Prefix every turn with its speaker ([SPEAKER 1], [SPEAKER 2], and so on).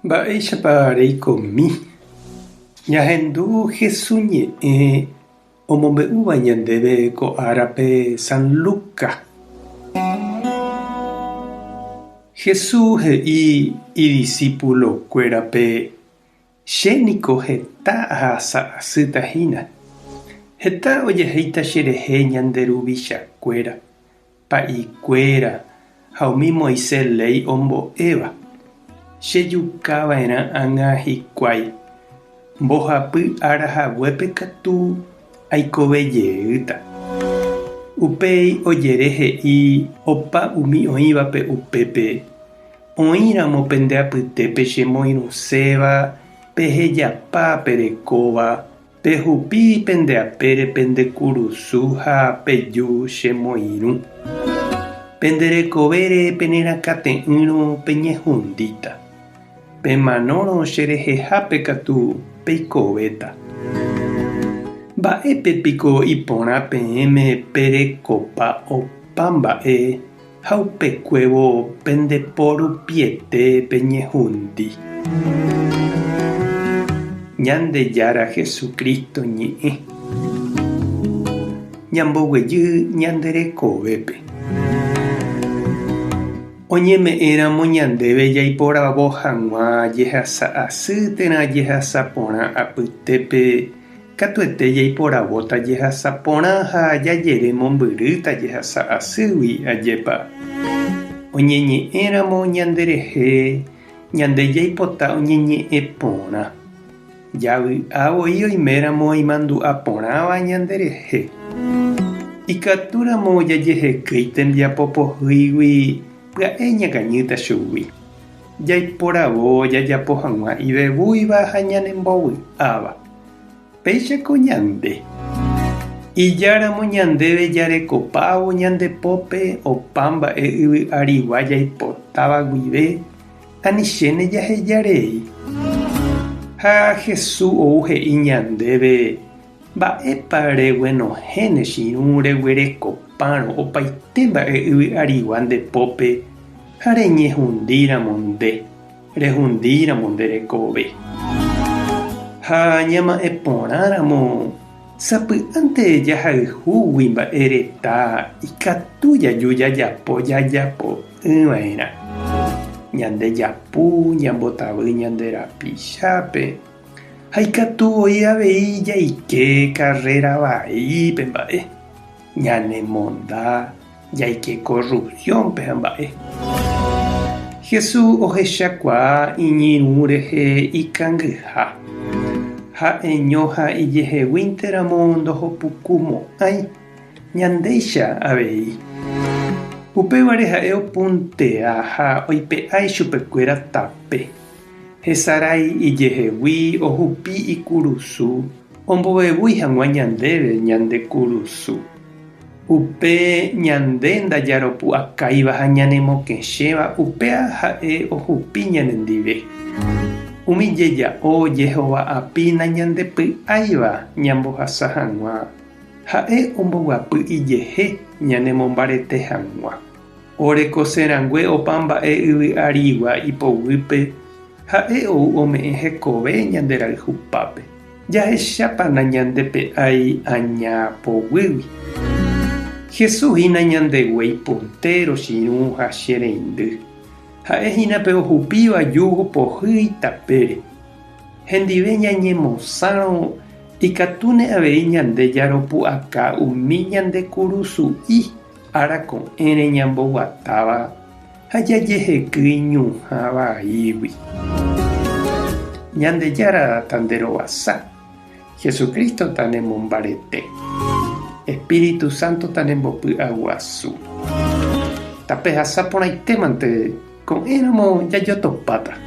[SPEAKER 1] Mba'éichapa reikomi? Ñahendu Hesu ñe'ẽ omombe'úva ñandéve ko árape San Lucas. Hesu he'i idisípulokuérape, Che niko heta ahasa asýta hína. Heta ojehéita cherehe ñande ruvichakuéra, pa'ikuéra ha umi Moisés léi ombo'éva, Chejuka va'erã ág̃a hikuái, mbohapy ára haguépe katu aikove jeýta. Upéi ojere he'i opa umi oĩvape upépe, Oĩramo pende apytépe chemoirũséva, pehejapa perekóva, Pehupi pende apére pende kurusu ha peju che moirũ. Pende rekovére pene rakate'ỹrõ peñehundíta. Pemanórõ che rehehápe katu peikovéta. Mba'épe piko iporã peẽme perekopa opa mba'e ha upekuévo pende po rupiete peñehundi. Ñandejára Jesucristo ñe'ẽ ñamboguejy ñande rekovépe. Oñeme'ẽramo ñandéve jaiporavo hag̃ua jehasa asy térã jehasa porã apytépe, Katuete jaiporavóta jehasa porã ha jajere mombyrýta jehasa asýgui, ajépa. Oñeñe'ẽramo ñanderehe, ñande jaipota oñeñe'ẽ porã. Javy'a voi oiméramo imandu'a porãva ñanderehe. Ikatúramo jajehekýi tembiapo pohýigui pya'e ñakañýta chugui. Jaiporavo jajapo hag̃ua ivevúiva ha ñanembovy'áva. Péichako ñande. Ijáramo ñandéve jarekopávo ñande pópe opa mba'e yvy arigua jaipotáva guive, anichéne jaheja rei. Ha Jesús ou he'i ñandéve, Mba'épa reguenohẽ ne chirũ reguerekopárõ opaite mba'e yvy arigua nde pópe ha reñehundíramo nde, rehundíramo nde rekove? Ha ñama'ẽ porãramo, sapy'ánte jahayhúgui mba'e reta ikatu jaju jajapo jajapo'ỹva'erã. Ñande japu, ñambotavy ñande rapichápe. Ha ikatu voi avei jaike karréra vaípe mba'e, ñanemonda, jaike korrupsiónpe ha mba'e. Jesús ohechakuaa iñirũ rehe ikangyha. Ha'eño ha ijeheguínteramo ndohopukumo'ãi, ñandéicha avei. Upévare ha'e opuntea ha oipe'a ichupekuéra tape. Hesarái ijehegui ohupi ikurusu ombovevúi hag̃ua ñandéve ñande kurusu. Upe ñande ndajaropu'akáiva ha ñanemokẽchéva upéa ha'e ohupi ñanendive. Umi jeja'o Jehová api nañandepy'áiva ñambohasa hag̃ua, ha'e omboguapy ijehe ñanemombarete hag̃ua. Orekose rangue opa mba'e yvy arigua ipoguýpe, ha'e ou ome'ẽ hekove ñande rayhupápe. Jahechápa nañandepe'ái aña poguýgui. Jesús hína ñande guéi puntéro chirũ ha che reindy. Ha'e hína pe ohupíva júgo pohýi tapére. Hendive ñañemosãrõ ikatúne avei ñande jaropu'aka umi ñande kurusu'i Ára ko'ẽre ñamboguatáva ha jajehekýi ñuhã vaígui. Ñandejára tanderovasa, Jesucristo tanemombarete, Espíritu Santo tanembopy'aguasu. Tapehasa porãitémante ko'ẽramo jajotopáta.